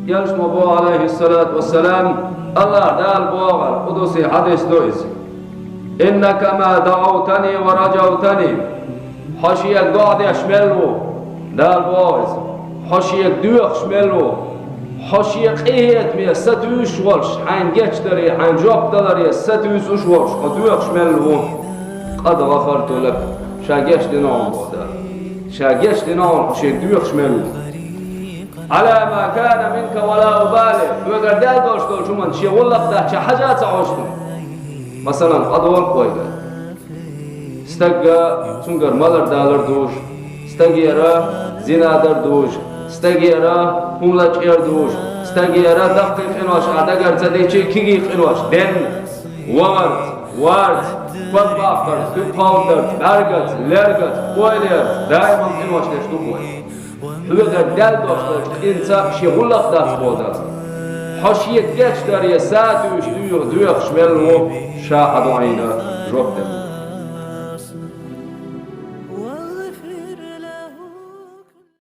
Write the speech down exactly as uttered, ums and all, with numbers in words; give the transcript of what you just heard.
Элчано боху, алейхиссалату вассалам, Аллах Дала боху, къудси хьадис ду иза: «Иннака ма даъавтани ва раджавтани». Хьо шега доӀа деш мел ву, Дала боху иза, хьо шега доьхуш мел ву, хьо шен къинхетаме сатуьйсуш волуш, хьайна гечдаре, хьайна жоп даларе сатуьйсуш волуш, хьо доьхуш мел ву. «Къад гӀафарту лак», ша гечдина хьуна боху Дала. Ша гечдина хьуна, хьо шега доьхуш мел ву. «Ала ма кана минка ва ла убали». Хьоьгара даьлла долуш долчу хӀуманна шен гӀуллакх дац, ша хьажа а ца Ӏаш ду. Масалан, къа долу вайга. Стага цуьнгара малар далар душ, стагера зина дар душ, стагера хӀума лачкъер душ, стагера даккхий къинош а дагар ца дичи, кегий къинош, денна, вахарца, варца, ког баккхарца, куьг кховдарца, бӀаьргаца, лергаца, ойлерца, даиман къинош деш ду вай. Хьоьгара даьлла долуш долчу къинца шен гӀуллакх дац боху Дала. Хьо шега гечдаре сатуьйсуш доьхуш мел ву, ша хьан дуьхьа жоп делла.